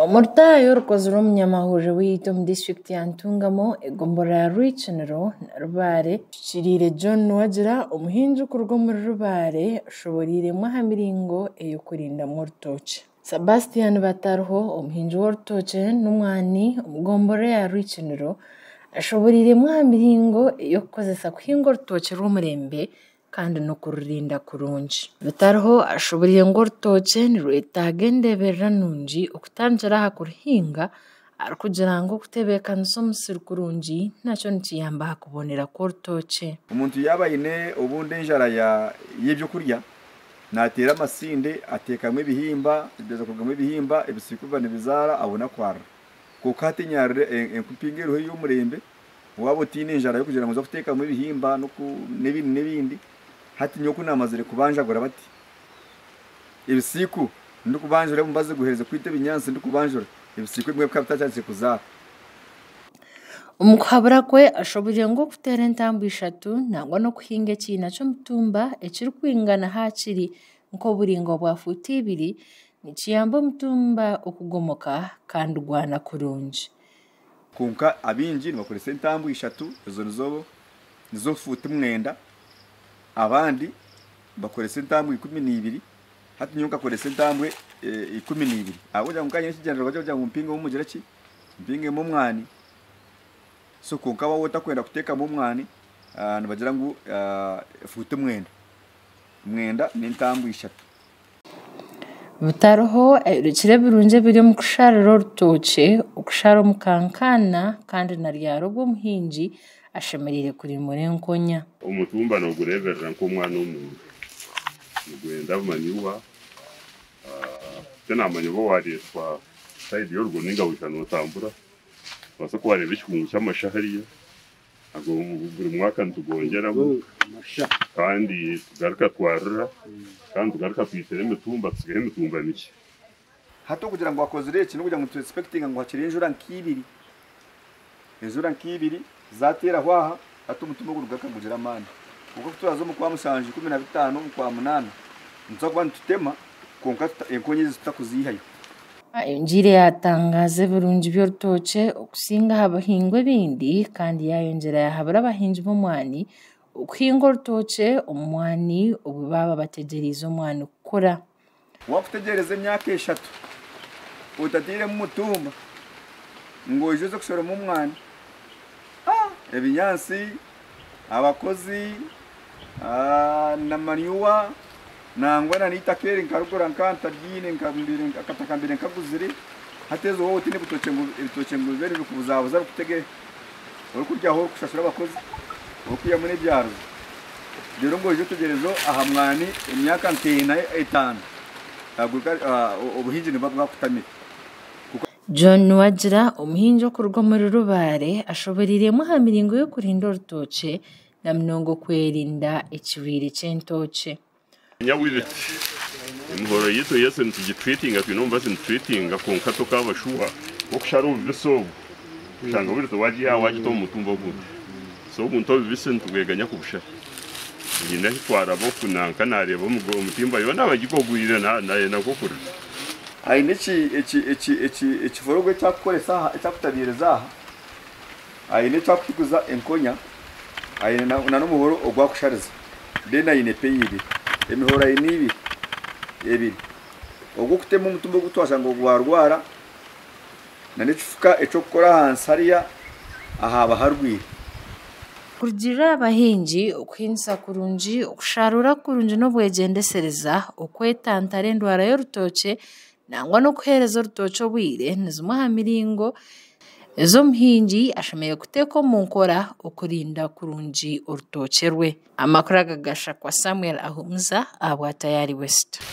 Omurutaayo orukozirwe omunyamahurire waitu omu disiturikiti ya Ntungamo egomborora ya Rwikiniro na Rubare Tukiriire John Nuwagira omuhingi kuruga omuri Rubare ashoboreiremu aha miringo ey'okurindamu orutookye. Sebastian Batariho omuhingi w'orutookye n'omwani omu gomborora ya Rwikiniro ashoboreiremu aha miringo ey'okukozesa kuhinga orutookye rw'omurembe kandi n'okururinda kurungi. Bitariho ashoboreire ngu orutookye nirwetaaga endeeberera nungi okutandikira aha kuruhinga arikugira ngu okutebeekanisa omusiri kurungi nakyo nikiyamba aha kubonera kw'orutookye. Omuntu yaaba aine obundi enjara y'ebyokurya naateera amasinde ateekamu ebihimba, biheza kurugamu ebihimba ebisiika biba nibizaara abona kwarira. Kwonka hati enyarira empinga eriho ey'omurembe waaba otaine enjara y'okugira ngu oza kuteekamu ebihimba n'ebindi n'ebindi, hati nyowe ku naamazire kubanjagura bati, ebisiiku ndikubanjura omubazi guherize kwita ebinyaatsi ndikubanjura, ebisiiku ebimwe bikaba bitatandikire kuzaara. Omu kuhabura kwe ashoboreire ngu okuteera entambwe ishatu nangwa n'okuhinga ekiina ky'omutumba ekirikwingana haakiri nk'oburaingwa bwa fuuti ibiri nikiyamba omutumba okugomoka kandi gwana kurungi. Kwonka abaingi nibakoresa entambwe ishatu, ezo nizo fuuti mwenda, abandi bakoresa entambwe 12, hati nyowe nkakoresa entambwe 12 ahabw'okugira ngu nkaba nyine ekigyendererwa ky'okugira ngu mpingemu mugire ki, mpingemu omwani, so kwonka waaba otakwenda kuteekamu omwani nibagira ngu fuuti mwenda, mwenda n'entambwe ishatu. Butariho ayorekire ebirungi ebiri omu kusharira orutookye, okushara omu kankaana kandi na ryari obu omuhingi ashemereire kurimura enkonya. Omutumba noogureeberera nk'omwana omuntu, nigwenda manure, tinamanya oba waareetwa sayidi y'orugo nainga waija nootambura, noobaasa kuba waareeba ekikungu ky'amasha hariya, ago buri mwaka nitugongyeramu kandi tugaruka twarira kandi tugaruka twitira emitumba tutsigaho emitumba mikye. Hati okugira ngu akozire eki n'okugira ngu nituexpectinga ngu hakiri enjura nk'ibiri, enjura nk'ibiri zateeraho aha, hati omutumba ogu nigugaruka gugira amaani. Kwonka ku turaza omu kwa mushanju 15 omu kwa munaana, nituza kuba nitutema kwonka enkonya ezi tutakuziihayo. Ayongiire yatangaza ebirungi by'orutookye okusinga aha bihingwa ebindi kandi yayongyera yahabura abahingi b'omwani okuhinga orutookye omu mwani obu baaba bategyereize omwani kukura. Waakutegyereza emyaka 3 otatairemu mutumba ngu oije oze kushoroma omwani, ebinyaatsi, abakozi, na manure nangwa na n'eitaka eri nkarigura nkaba ntaryiine akataka mbaire nkaguzire, hati ezo waaba otaine ebitookye ngu ebitookye ngu bibe nibikubuzabuza bikutegere, orikuryaho orikushashura abakozi, orikwihamu n'ebyaruzo, reero ngu oije otegyereze aha mwani emyaka nk'ena etaano, obuhingi nibuba bwakutamire. John Nuwagira omuhingi okuruga omuri Rubare ashoboreiremu aha miringo y'okurinda orutookye na munonga okwerinda ekirwaire ky'entookye. Nyabwire emihoro yaitu yesi nitugitreatinga, twine omubazi nitutreatinga kwonka tokaaba sure okushara obubisi obu oshanga buri wagiiha wagita omu mutumba ogundi. So obuntu obubisi nitubweganya kubushara. Hiine ahu twaraba oku nanka nareeba omutimba yoona bagigogwire nayenda nk'okurira. Aine ekiforogo eki arikukoresa aha eki arikutabiiriza aha, aine eki arikuhiguza enkonya, aine n'omuhoro ogu arikushariza, then aine epeya ibiri, emihoro aine ibiri ebiri, ogw'okutema omutumba ogu twashanga ngu gwarwara n'ekifuka eky'okukora ahansi hariya ahaaba harwire. Kurugiirira aha bahingi, okuhingisa kurungi, okusharuura kurungi n'obwegyendesereza, okwetantara endwara y'orutookye nangwa n'okuheereza orutookye obwire ni zimwe aha miringo ez'omuhingi ashemereire kuteeka omu nkora okurinda kurungi orutookye rwe. Amakuru aga gashakwa Samuel Ahumuza ahabwa Tayari West.